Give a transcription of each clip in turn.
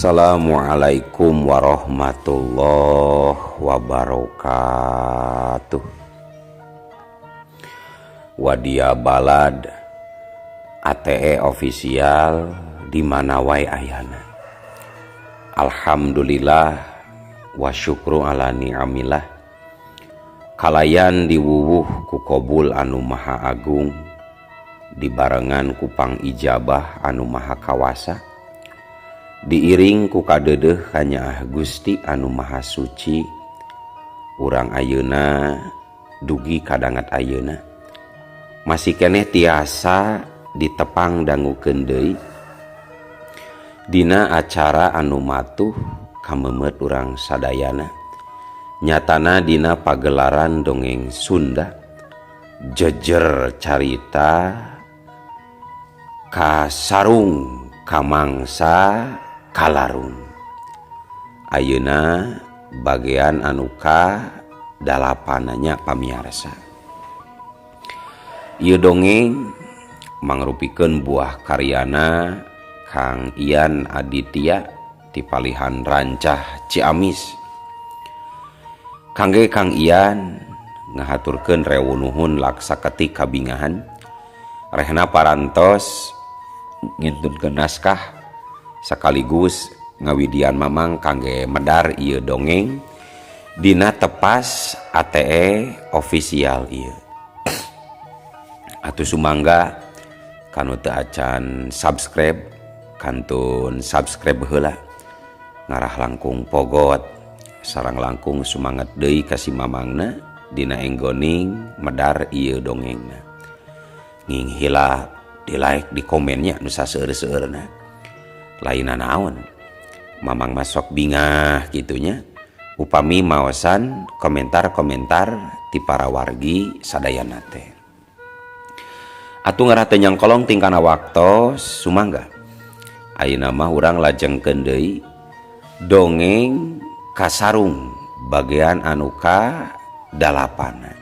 Assalamualaikum warahmatullahi wabarakatuh. Wadia Balad ATE official di mana wae ayana. Alhamdulillah wa syukru ala ni'amillah. Kalayan diwuwuh ku kobul anu maha agung, dibarengan ku pangijabah anu maha kawasa, diiring ku kadeudeuh kanyaah Gusti anu maha suci. Urang ayeuna dugi kadangat ayeuna masih keneh tiasa ditepang dangukeun deui dina acara anu matuh kameumeut urang sadayana, nyatana dina pagelaran dongeng Sunda jejer carita kasarung kamangsa kalarung. Ayeuna bagian anu ka dalapananya pamiarsa. Ieu dongeng mangrupikeun buah karyana Kang Ian Aditya ti palihan Rancah Ciamis. Kangge Kang Ian ngahaturkeun rewu nuhun laksa ketik kabingahan rehna parantos ngintunkeun naskah sekaligus ngawidian mamang kangge medar ieu dongeng dina tepas ATE official ieu. Atuh sumangga kanu teu acan subscribe kantun subscribe heula, ngarah langkung pogot sareng langkung sumanget deui ka si mamangna dina enggoning medar ieu dongengna. Nginghila di like di komennya nu saseueur-seueurna. Lainna naon mamang masok bingah gitunya upami maosan komentar-komentar ti para wargi sadayana teh. Atuh ngarah teu nyangkolong tingkana waktos sumangga. Ayeuna mah urang lajengkeun deui dongeng kasarung bagian anu ka dalapana.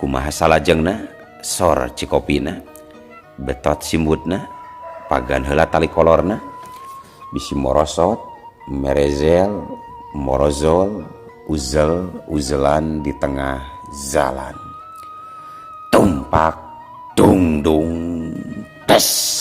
Kumaha salajengna sor cikopina, betot simbutna, pagan heula tali kolorna, bisi morosot, merezel, morozol, uzel, uzelan di tengah jalan. Tumpak dung dung tes.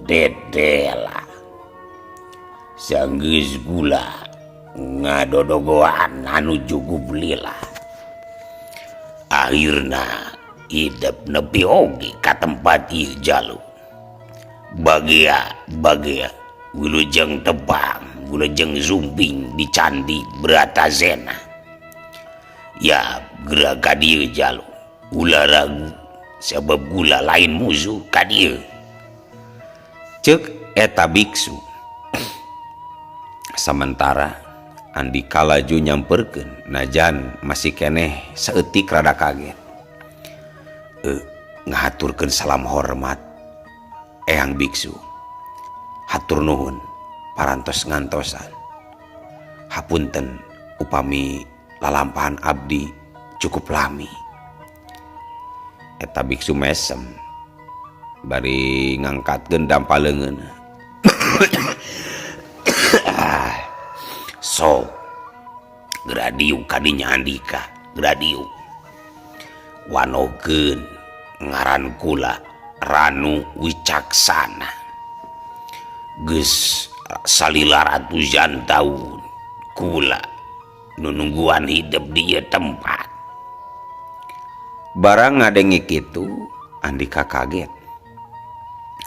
Dedela sanggeus gula ngadodogoan anu cukup lila. Akhirna idep nepi oge ka tempat ieu jalu. Bagia bagia wilujeng tepang wilujeng zumping di candi Bratasena. Ya geura ka dieu jalu, ulah ragu sabab gula lain musuh ka dieu. Ceuk eta biksu. Sementara Andika laju nyamperkeun najan masih keneh saeutik rada kaget. Ngahaturkeun salam hormat eyang biksu. Hatur nuhun parantos ngantosan. Hapunten upami lalampahan abdi cukup lami. Eta biksu mesem bari ngangkatkeun dampa leungeun. So gradiu kadinya Andika, gradiu wanokeun ngaran kula Ranu Wicaksana. Geus salila ratusan tahun kula nunungguan hidup di ieu tempat. Barang ngadenge kitu Andika kaget.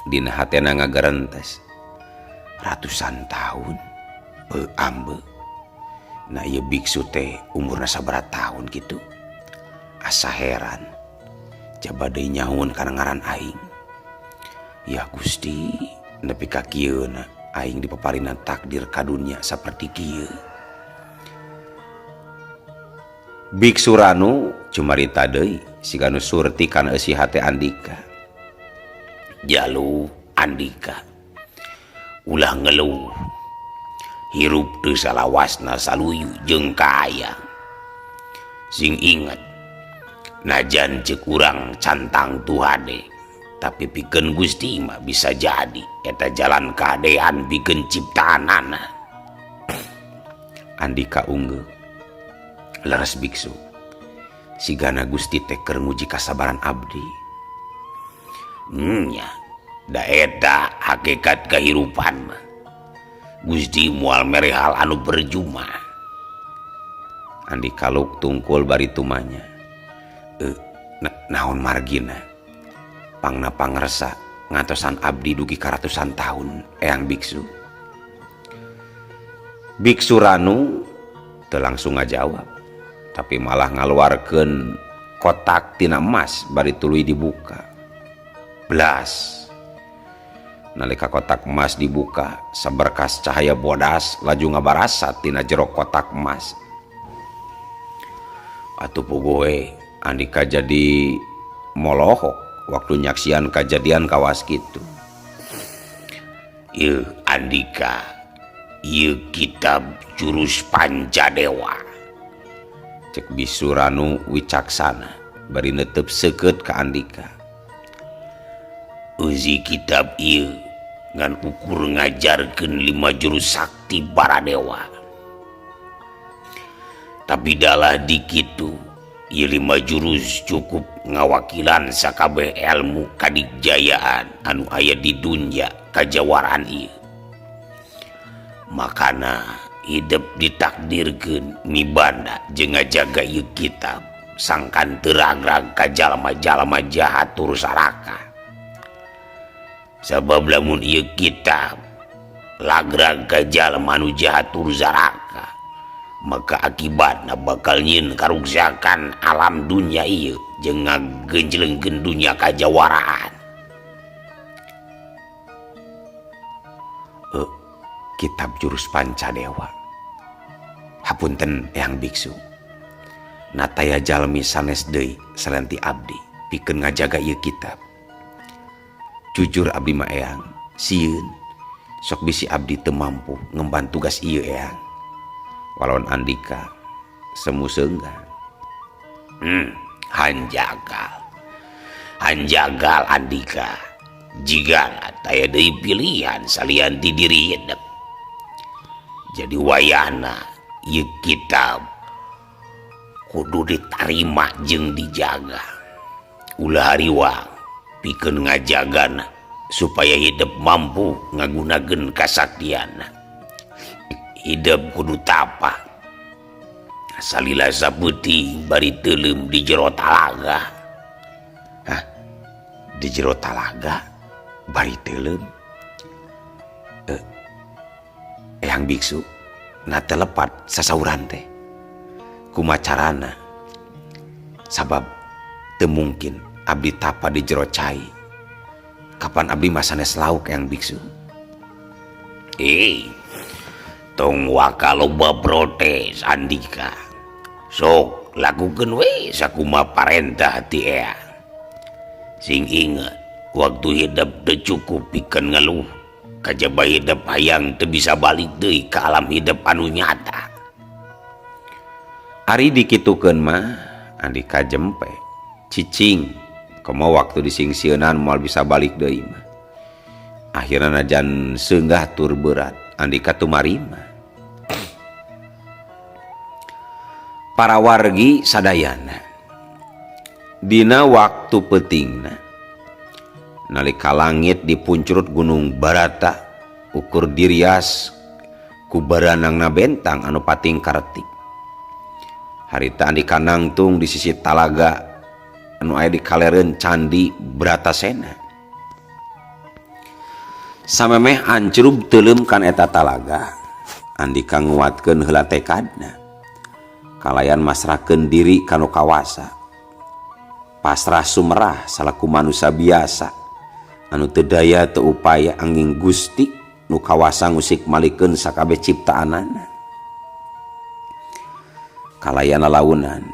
Dina hatena ngagerentes. Ratusan tahun ambe. Nah ieu biksu teh umurna sabaraha tahun kitu. Asa heran. Jaba deui nyaun kana ngaran aing. Ya Gusti, nepi ka kieuna aing dipaparinan takdir ka dunya saperti kieu. Biksu Ranu cumarita deui siga nu surti kana eusi hate Andika. Jalu Andika ulah ngeluh hirup teu salawasna saluyu jeung kaaya. Sing inget najan ceuk urang cantang tuhade tapi pikeun Gusti mah bisa jadi eta jalan kahadean pikeun ciptaanana. Andika unggeuh leres biksu sigana Gusti teh keur nguji kasabaran abdi. Nya da eta hakikat kahirupan mah Gusti moal mere hal anu percuma. Andika luk tungkul bari tumanya. Naon margina pangna pangresa ngantosan abdi dugi ka ratusan tahun eyang biksu. Biksu Ranu teu langsung ngajawab tapi malah ngaluarkeun kotak tina emas bari tuluy dibuka. Blas nalika kotak emas dibuka saberkas cahaya bodas laju ngabarasat tina jero kotak emas. Atuh puguh Andika jadi molohok waktu nyaksian kajadian kawas kitu. Ieu Andika, ieu kitab jurus Pancadewa. Cek Biksu Ranu wicaksana bari netep seukeut ka Andika. Eusi kitab ieu ngan ukur ngajarkeun 5 jurus sakti para dewa. Tapi dalah dikitu ieu 5 jurus cukup ngawakilan sakabeh ilmu kadikjayaan anu aya di dunya kajawaraan ieu. Makana hidup ditakdirkeun mibanda jeung ngajaga ieu kitab sangkan teu ragrag ka jalma-jalma jahat tur saraka. Sabab lamun ieu kitab lagrag ka jalma anu jahat tur saraka, maka akibatna bakal nyieun karuksakan alam dunya ieu jeung ngagenjlengkeun dunya kajawaraan. Kitab jurus Pancadewa. Hapunten eyang biksu. Nataya jalmi sanes deui salanti abdi pikeun ngajaga ieu kitab. Jujur abdi mah eyang, sieun sok bisi abdi teu mampu ngemban tugas ieu eyang. Walon Andika semu seunggan. Hanjagal. Hanjagal Andika. Jigana taya deui pilihan salian ti diri hidup. Jadi wayahna ieu kitab kudu ditarima jeung dijaga. Ulah hariwang pikeun ngajagana supaya hidup mampu ngagunakeun kasaktianna. Hidup kudu tapa salila saputing bari teuleum di jero talaga. Hah? Di jero talaga bari teuleum? Eyang biksu na teu lepat sasauran teh. Kumaha carana? Sabab teu mungkin abdi tapa di jero cai. Kapan abdi mah sanes lauk eyang biksu? Tong waka loba protes Andika. Sok lakukeun we sakumaha parentah ti ea. Sing inget waktu hidup teu cukup pikeun ngeluh. Kajaba hidup hayang teu bisa balik deui ka alam hidup anu nyata. Ari dikitukeun mah Andika jempe cicing komo waktu disingsieunan moal bisa balik deui mah. Akhirna najan seunggah tur berat Andika tumarima. Para wargi sadayana dina waktu peutingna nalika langit dipuncrut Gunung Barata ukur dirias ku baranangna bentang anu pating karetik. Harita Andika nangtung di sisi talaga anu aya di kalereun Candi Bratasena. Samemeh ancrub teuleum kan eta talaga, Andika nguatkeun heula tekadna. Kalayan masrahkeun diri ka nu kawasa. Pasrah sumerah salaku manusia biasa anu teu daya teu upaya anging Gusti nu kawasa ngusik malikeun sakabeh ciptaanana. Kalayan lalaunan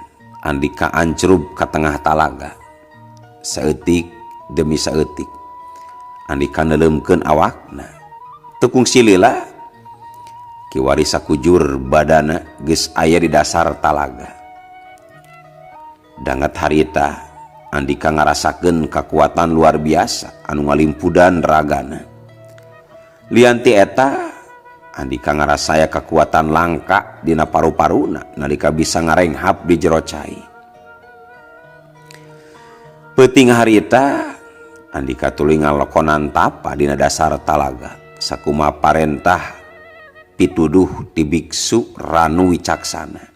Andika ancrub ka tengah talaga. Saeutik demi saeutik Andika neuleumkeun awakna. Teu kungsi lila kiwari sakujur badana geus aya di dasar talaga. Danget harita Andika ngarasakeun kakuatan luar biasa anu ngalimpudan ragana. Lian ti eta Andika ngarasaya kakuatan langka dina paru-paruna nalika bisa ngarenghap di jero cai. Peuting harita Andika tuluy ngalokonan tapa dina dasar talaga sakumaha parentah pituduh ti biksu Ranu Wicaksana.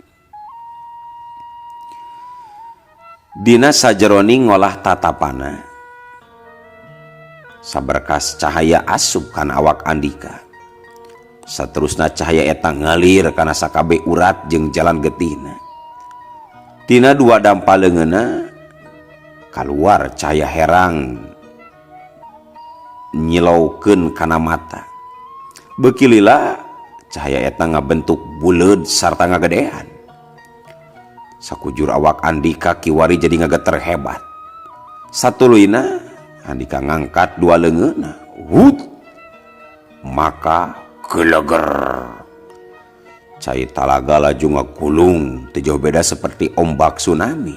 Dina sajeroning ngolah tatapana saberkas cahaya asup kana awak Andika. Saterusna cahaya eta ngalir kana sakabeh urat jeung jalan getihna. Tina dua dampa leungeunna kaluar cahaya herang nyilaukeun kana mata. Beuki lila cahaya eta ngabentuk buleud sarta ngagedean. Sakujur awak Andika kiwari jadi ngageter hebat. Satuluyna Andika ngangkat dua leungeunna. Hut! Maka geleger. Cai talaga laju ngagulung teu jauh beda seperti ombak tsunami.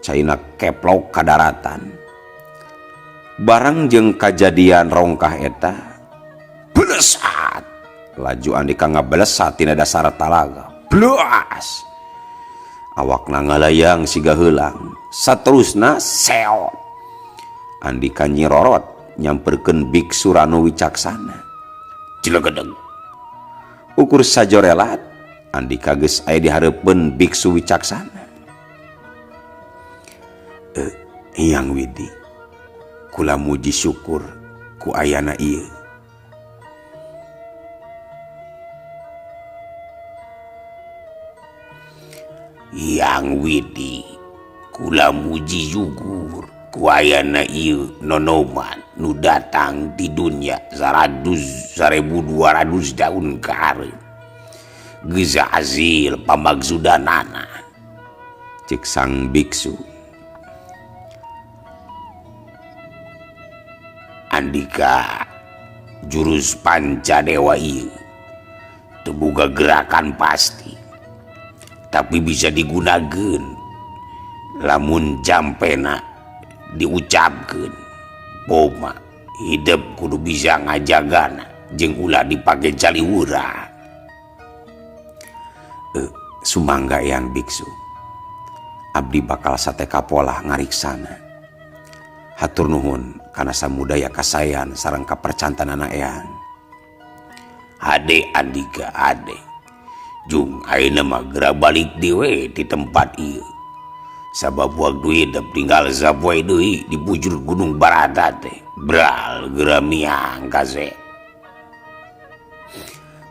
Caina keplok ka daratan. Barang jeung kajadian rongkah eta belesat. Laju Andika ngabelesat tina dasar talaga. Bluas. Awakna ngalayang siga heulang. Saterusna seot. Andika nyirorot nyamperkeun biksu Ranu Wicaksana. Cilegedeg. Ukur sajorelat Andika geus aya di hareupeun biksu Wicaksana. Hyang Widi, kula muji syukur ku ayana ieu. Hyang Widi, kula muji syukur ku ayana ieu nonoman nu datang di dunya 1200 tahun ka hareup. Geus hasil pamaksudanana. Cek sang biksu. Andika jurus Pancadewa ieu teu boga gerakan pasti, tapi bisa digunakeun lamun jampena diucapkeun. Boma hidup kudu bisa ngajagana jeung ulah dipake caliwura. Sumangga eyang biksu, abdi bakal sate kapolah ngariksana. Hatur nuhun kana samudaya kasayan sareng kapercantanana eyang. Ade Andika ade. Jung ayeuna mah geura balik deui we di tempat ieu. Sabab waktu hidup tinggal sapoe deui di bujur Gunung Barata teh. Bral geura miang kase.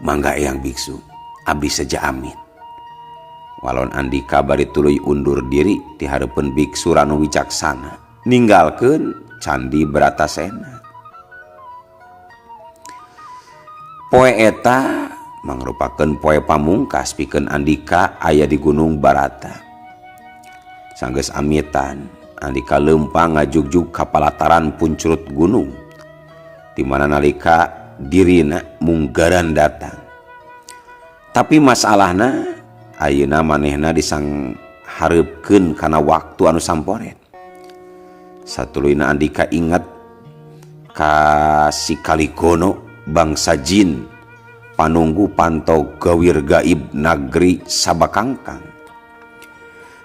Mangga eyang biksu, abdi seja amit. Walon Andika bari tuluy undur diri ti hareupeun biksu Ranu Wicaksana, ninggalkeun Candi Bratasena. Poe eta mangrupakeun poe pamungkas pikeun Andika aya di Gunung Barata. Sanggeus amitan, Andika leumpang ngajugjug ka palataran puncrut gunung, di mana nalika dirina munggaran datang. Tapi masalahna ayeuna manehna disanghareupkeun kana waktu anu samporet. Satuluyna Andika inget ka si Kaligono bangsa jin panunggu panto gawir gaib nagri Sabakangkang.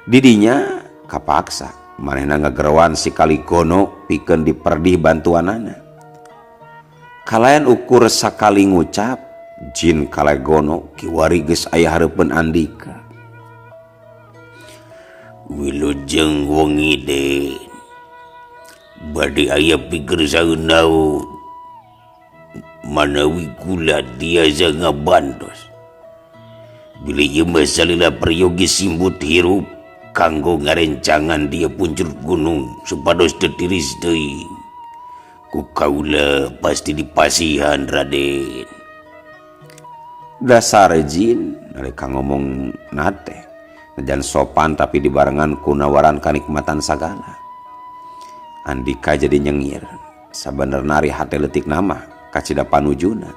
Didinya kapaksa manehna ngageroan si Kaligono pikeun diperdih bantuanana. Kalayan ukur sakali ngucap jin Kaligono kiwari geus aya hareupeun Andika. Wilujeng wengi deui. Bade aya pikir saeun naon manawi kula tiasa ngabantos. Bilih ieu mah salila peryogi simbut hirup kanggo ngarencangan dia puncur gunung supados teu tiris teuing. Ku kaula pasti dipasihan Raden. Dasar jin nalika ngomong nate Najan sopan tapi dibarengan ku nawaran kanikmatan sagala. Andika jadi nyengir. Sabenerna ari hate leutik nama kacida panujuna.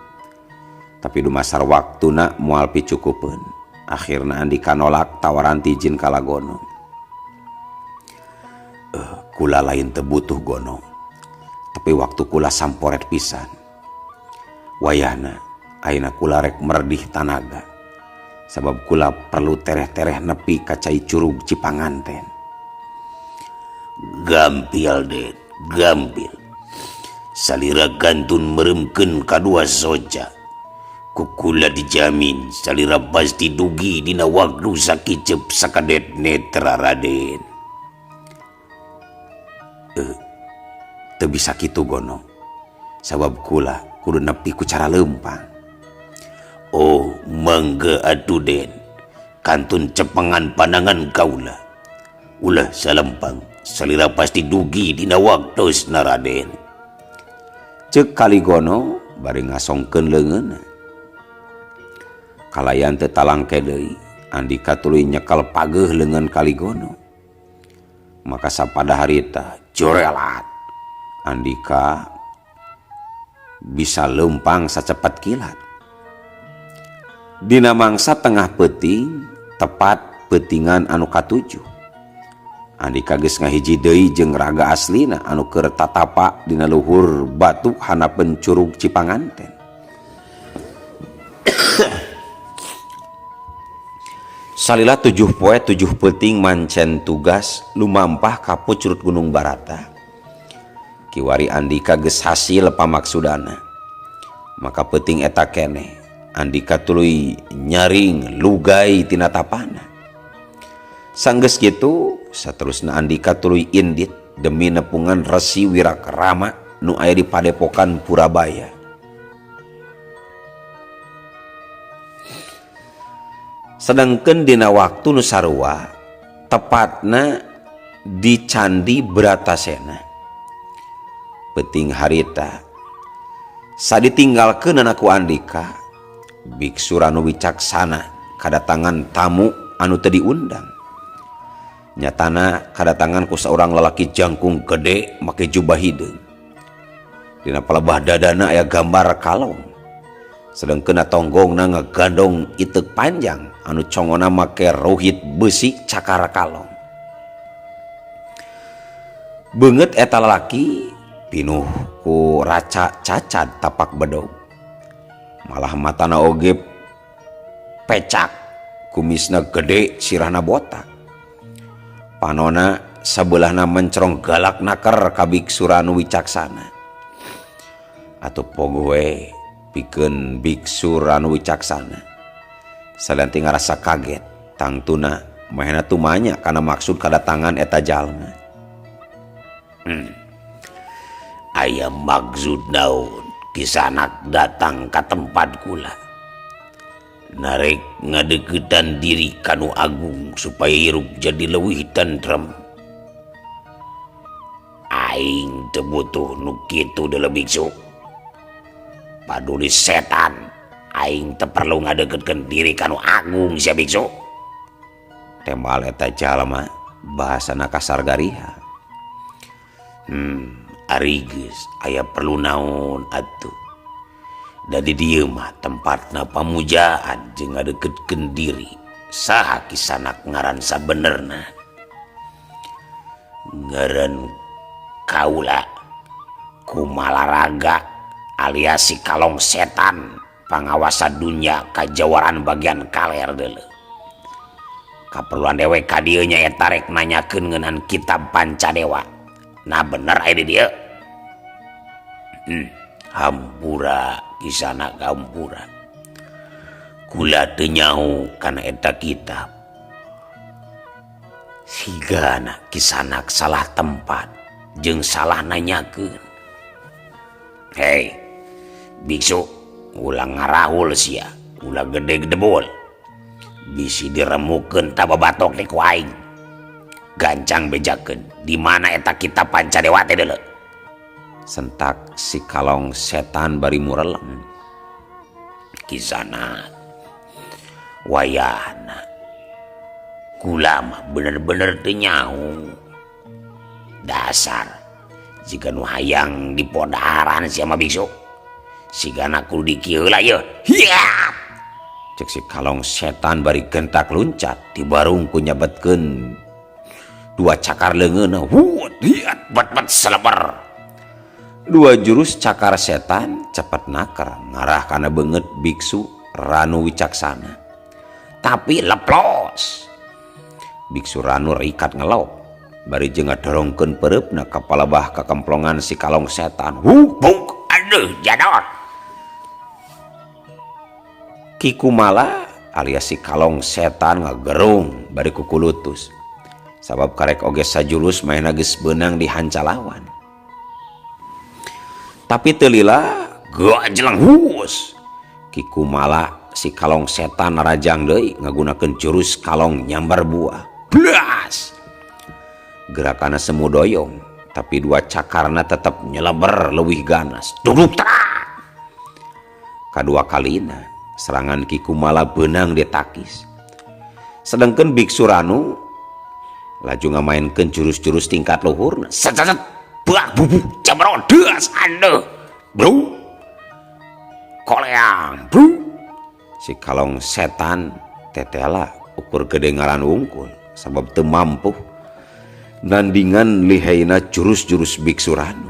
Tapi dumasar waktuna moal picukupeun. Akhirna Andika nolak tawaran ti jin Kalagono. Kula lain teu butuh Gono. Tapi waktu kula samporet pisan. Wayahna ayeuna kula rek merdih tanaga. Sabab kula perlu tereh-tereh nepi ka cai Curug Cipanganten. Gampil Den, gampil. Salira gantun meremkeun kadua soca. Kukula dijamin salira pasti dugi dina waktu sakicep sakadet netra Raden. Teu bisa kitu Gono. Sabab kula kudu nepi ku cara leumpang. Oh, mangga atuh Den. Kantun cepengan pandangan kaula. Ulah salempang, salira pasti dugi dina waktosna Raden. Ceuk Kaligono bari ngasongkeun leungeunna. Kalayan teu talangke deui, Andika tuluy nyekel pageuh leungeun Kaligono. Maka sapada harita jorelat Andika bisa leumpang sacepat kilat. Dina mangsa tengah peuting, tepat peutingan anu katujuh. Andika geus ngahiji deui jeung raga aslina anu keur tatapa dina luhur batu hanapeun Curug Cipanganten. Salila 7 poe 7 peuting mancen tugas lumampah ka pucrut Gunung Barata. Kiwari Andika geus hasil pamaksudana. Maka peuting eta keneh Andika tuluy nyaring lugai tina tapana. Sanggeus kitu saterusna Andika tuluy indit demi nepungan Resi Wirakrama nu aya di Padepokan Purabaya. Sedangkeun dina waktu nu sarua tepatna di Candi Bratasena. Peuting harita saditinggalkeunana ku Andika, biksu Ranu Wicaksana kadatangan tamu anu teu diundang. Nyatana kadatangan ku saurang lalaki jangkung gede make jubah hideung. Dina palebah dadana aya gambar kalong. Sedengkeun tonggongna ngagandong iteuk panjang anu congona make rohit besi cakar kalong. Beungeut eta lalaki pinuh ku raca cacad tapak bedog. Malah matana oge pecak, kumisna gede, sirahna botak. Panona sabelahna mencerong galak naker ka biksu Ranu Wicaksana. Atuh pogo we pikeun biksu Ranu Wicaksana. Salanti ngarasa kaget, tangtuna mahena tumanya kana maksud kadatangan eta jalma. Aya maksud naon kisanak datang ka tempat kula. Narek ngadeukeutan diri kanu agung supaya hirup jadi leuwih tentrem. Aing teu butuh nu kitu deuleu biksu. Paduli setan, aing teu perlu ngadeuketkeun diri kanu agung sia biksu. Tembal eta jalma bahasana kasar gariha. Ari geus aya perlu naon atuh. Da di dieu mah tempatna pamujaan jeung ngadeukeutkeun diri. Saha kisanak ngaran sabenerna? Ngaran kaula Kumalaraga alias si kalong setan pangawasa dunya kajawaran bagian kaler deuleu. Kaperluan dewek ka dieu nya eta rek nanyakeun ngeunaan kitab Pancadewa. Nah bener aya di dieu. Hampura kisana hampura. Kula teu nyaho kana eta kitab. Sigana kisanak salah tempat jeung salah nanyakeun. Hei, biksu, ulah ngarahul sia, ulah gede gedebol. Bisi diremukeun tababatok teh ku aing. Gancang bejakeun, di mana eta kitab Pancadewa teh deuleu? Sentak si kalong setan bari mureleng. Kisana wayahna Kula mah bener-bener teu nyaho. Dasar jiga nu hayang dipodaran sia mah biksu. Sigana kudu dikieu heula ieu. Hiap! Cek si kalong setan bari gentak luncat tibarung ku nyabetkeun dua cakar leungeunna. Huut, hiat, bet-bet seleber. Dua jurus cakar setan cepet naker ngarah kana beungeut biksu Ranu Wicaksana. Tapi leplos. Biksu Ranu rikat ngelop bari jeung ngadorongkeun pereupna ka palebah kakemplongan si kalong setan. Huk, buk, aduh, jador. Ki Kumala alias si kalong setan ngagerung bari kukulutus. Sabab karek oge sajurus maena geus beunang di hancalawan. Tapi teu lila gajleng hus. Ki Kumala si kalong setan narajang deui ngagunakeun jurus kalong nyambar buah. Blas! Gerakanna semu doyong, tapi dua cakarna tetep nyeleber leuwih ganas. Duduk trak. Kadua kalina serangan Ki Kumala beunang ditakis. Sedengkeun Biksu Ranu laju ngamainkeun jurus-jurus tingkat luhurna. Set set bak bubu jamro das ande. Bro. Koleang, bro. Si kalong setan tetela ukur gede ngaran wungkul sabab teu mampu nandingan liheina jurus-jurus Biksu Ranu.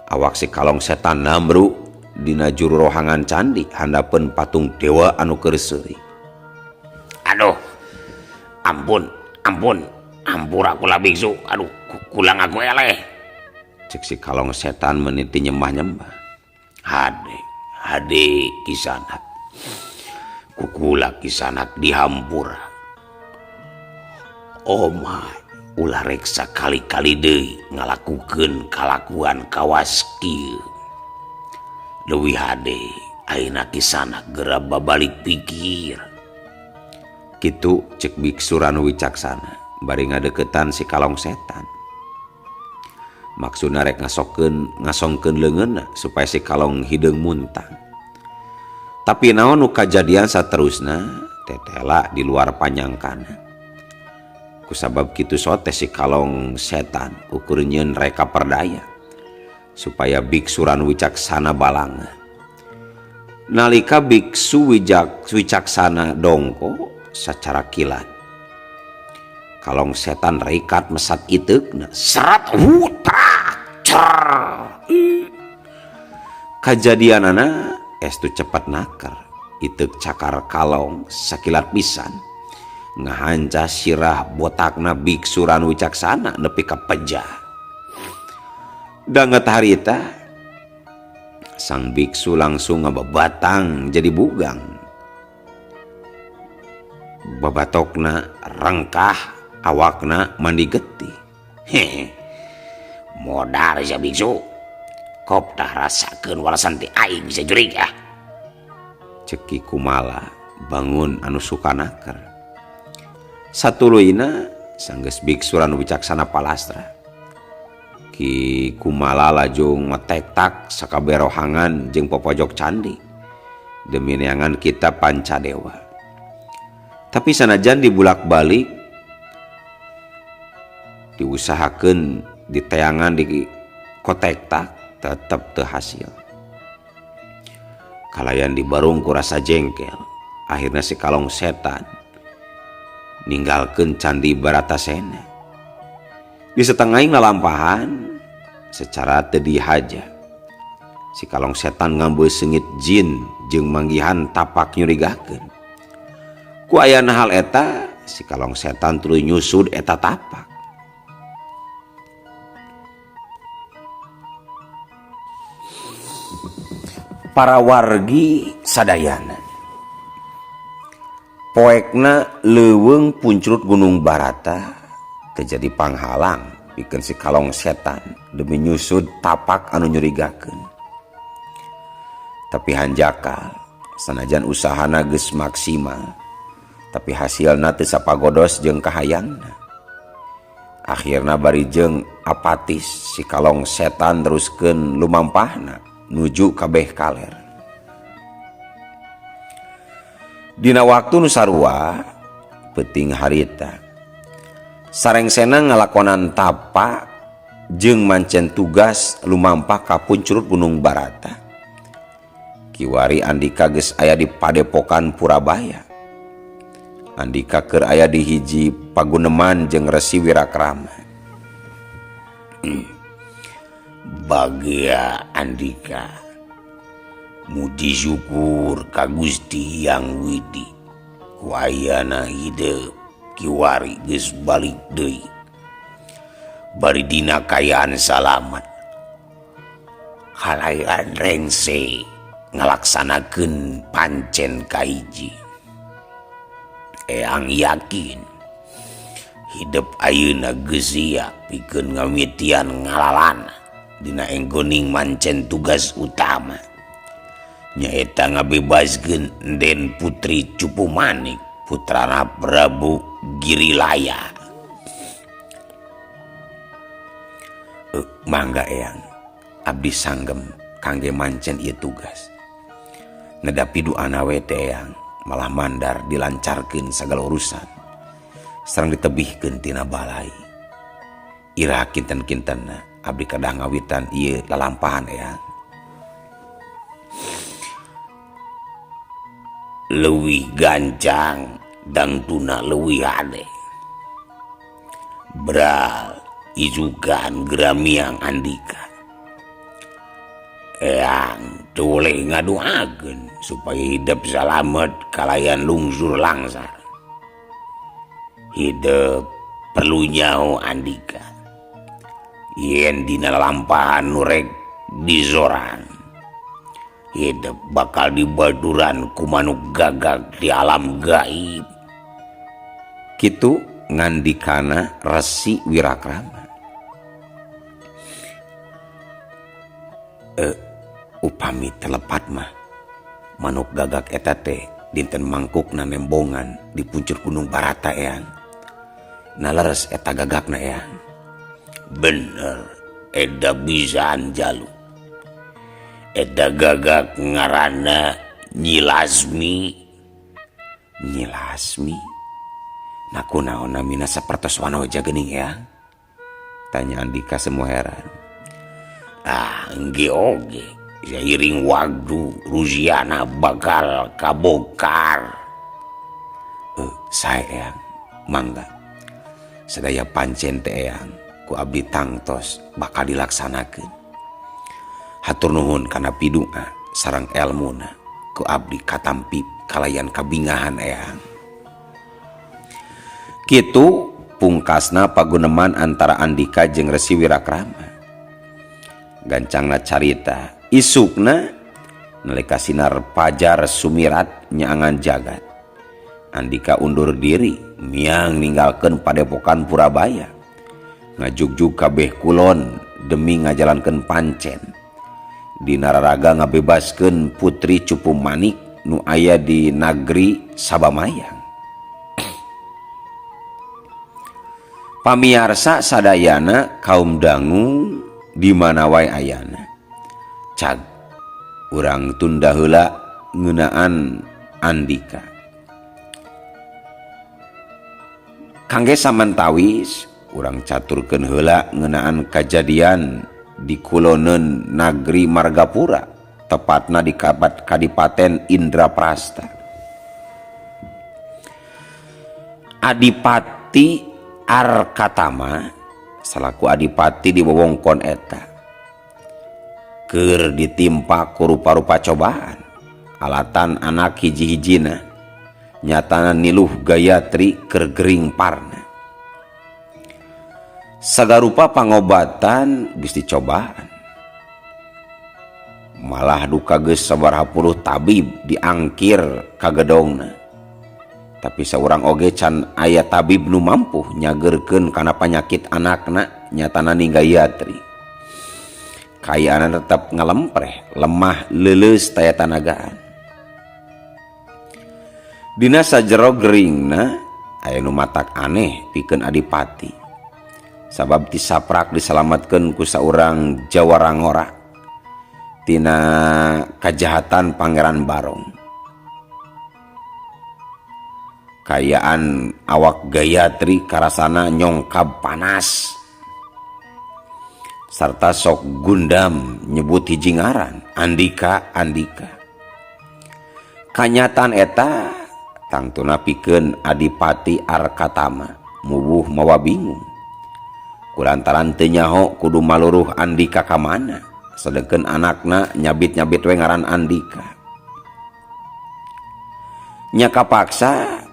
Awak si kalong setan namru dina juru rohangan candi handapeun patung dewa anu keur seuri. Aduh. Ampun, ampun. Ampura kula biksu. Aduh, kula ngaku eleh. Cek si kalong setan meniti nyembah-nyembah. Hade, hade kisanak. Kukula kisanak dihampura. Omah ulah reksa kali-kali deui ngalakukeun kalakuan kawas kieu. Leuwih hade ayeuna kisanak geura babalik pikir. Kitu cek Biksu Ranu Wicaksana bari ngadeukeutan si kalong setan. Maksudna rek ngasongkeun leungeunna supaya si kalong hideung muntang. Tapi naon nu kajadian saterusna tetela di luar panyangkana. Kusabab kitu sote si kalong setan ukur nyeun reka perdaya supaya Biksu Ranu Wicaksana balanga. Nalika Biksu Wicaksana dongko secara kilat kalong setan reikat mesat iteukna serat hutra cer. Kajadianana estu cepat naker iteuk cakar kalong sakilat pisan ngahanca sirah botakna Biksu Ranu Wicaksana nepi ka pejah. Danget harita sang biksu langsung ngababatang jadi bugang. Babatokna rengkah, awakna mandi getih. Hehe. Modar sia biksu. Kop tah rasakeun walasan ti aing bisa jurig ah. Cek Ki Kumala bangun anu suka naker. Satuluyna sanggeus Biksu Ranu Wicaksana palastra. Ki Kumala lajung metektak sakabeh rohangan jeung popojok candi demi neangan kitab Pancadewa. Tapi sanajan dibulak-balik diusahakeun diteangan di kotektak tetep teu hasil. Kalayan dibarung ku rasa jengkel, akhirna si kalong setan ninggalkeun candi Baratasena. Di setengahing lalampahan secara teu dihaja si kalong setan ngambil seungit jin jeung manggihan tapak nyurigakeun. Ku ayana hal eta si kalong setan tuluy nyusud eta tapak. Para wargi sadayana poekna leuweung puncrut Gunung Barata terjadi panghalang pikeun si kalong setan demi nyusud tapak anu nyurigakeun. Tapi hanjakal sanajan usahana geus maksimal tapi hasilna teu sapagodos jeung kahayangna. Akhirna bari jeung apatis si kalong setan teruskeun lumampahna nuju kabeh kaler. Dina waktu nu sarua Peuting harita sarengsena ngalakonan tapa jeung mancen tugas lumampah ka puncurut Gunung Barata. Kiwari Andika geus aya di Padepokan Purabaya. Andika keur aya di hiji paguneman jeung Resi Wirakrama. Bagia Andika muji syukur ka Gusti Hyang Widi ku ayana hideung kiwari geus balik deui bari dina kaayaan salamat kalayan rengse ngalaksanakeun pancen kahiji. Eyang yakin hidup ayeuna geus sia pikeun ngamitian ngalalana dina enggoning mancen tugas utama nyaeta ngabebaskeun Enden Putri Cupu Manik putrana Prabu Girilaya. Mangga Eyang, abdi sanggem kangge mancen ieu tugas. Nedapi duana we teh Eyang, malah mandar dilancarkeun sagala urusan sareng ditebihkeun tina balai. Iraha kinten-kintenna abdi kedah ngawitan ieu lalampahan Eyang. Leuwih gancang dangtuna leuwih hade. Bral izukan geramiang Andika. Eyang teu boleh ngaduakeun supaya hidup salamet kalayan lungsur langsar. Hidup perlu nyaho Andika. Yen dina lalampahan nu rek disorang, hidup bakal dibaduran ku manuk gagak di alam gaib. Kitu ngandikana Resi Wirakrama. Upami telepat mah manuk gagak eta teh dinten mangkukna nembongan di puncur Gunung Barata Eyang. Nah leres eta gagakna Eyang. Bener, eta bisaan jalu. Eta gagak ngaranna Nyi Lasmi. Nyi Lasmi? Nah kunaon namina sapertos wanoja geuning Eyang? Tanya Andika semua heran. Ah, engge oge. Seiring waktu Rusiana bakal kabongkar. Sae Eyang, mangga. Sadaya pancen teh Eyang ku abdi tangtos bakal dilaksanakeun. Hatur nuhun kana pidua sareng elmuna ku abdi katampi kalayan kabingahan Eyang. Kitu pungkasna paguneman antara Andika jeung Resi Wirakrama. Gancangna carita isukna nalika sinar pajar sumirat nyaangan jagat. Andika undur diri miang ninggalkeun Padepokan Purabaya. Ngajugjug kabeh kulon demi ngajalankeun pancen. Dina raraga ngabebaskeun Putri Cupu Manik nu aya di nagri Sabamayang. Pamiarsa sadayana kaum dangu di mana wae ayana. Cag urang tunda heula ngeunaan Andika. Kangge samantawis urang caturkeun heula ngeunaan kajadian di kuloneun nagri Margapura, tepatna di Kadipaten Indraprasta. Adipati Arkatama salaku adipati di wewengkon eta keur ditimpa ku rupa-rupa cobaan alatan anak hiji-hijina nyatana niluh Gayatri keur gering parna. Sagarupa pangobatan geus dicobaan, malah duka geus sabaraha puluh tabib diangkir ka gedongna. Tapi saurang oge can aya tabib nu mampu nyageurkeun kana panyakit anakna nyatana ning Gayatri. Kaayaan tetep ngalempreh, lemah, leuleus taya tanagaan. Dina sajero geringna aya nu matak aneh pikeun adipati. Sabab ti saprak disalamatkeun ku saurang Jawarangora tina kajahatan Pangeran Barong. Kaayaan awak Gayatri karasana nyongkab panas sarta sok gundam nyebut hiji ngaran Andika Andika. Kanyataan eta tangtuna pikeun Adipati Arkatama mubuh mawa bingung kulantaran teu nyaho kudu maluruh Andika ka mana sedengkeun anakna nyabit-nyabit we ngaran Andika. Nya kapaksa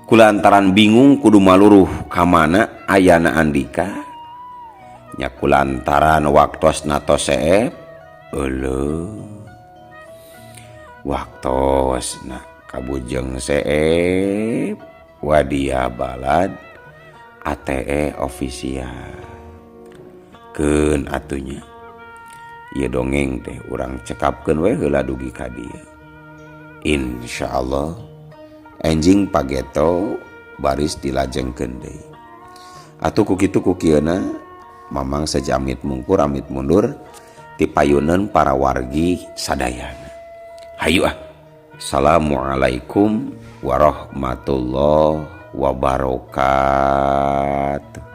kulantaran bingung kudu maluruh ka mana ayana Andika, nya kulantaran waktosna tos seep euleuh waktosna kabujeng seep wadia balad ATE official keun atunya ieu dongeng teh urang cekapkeun we heula dugi ka dieu. Insyaallah enjing pageto baris dilajengkeun deui. Atuh ku kitu ku kieuna Mamang sejamit mungkur amit mundur ti payuneun para wargi sadayana. Hayu ah. Assalamualaikum warahmatullahi wabarakatuh.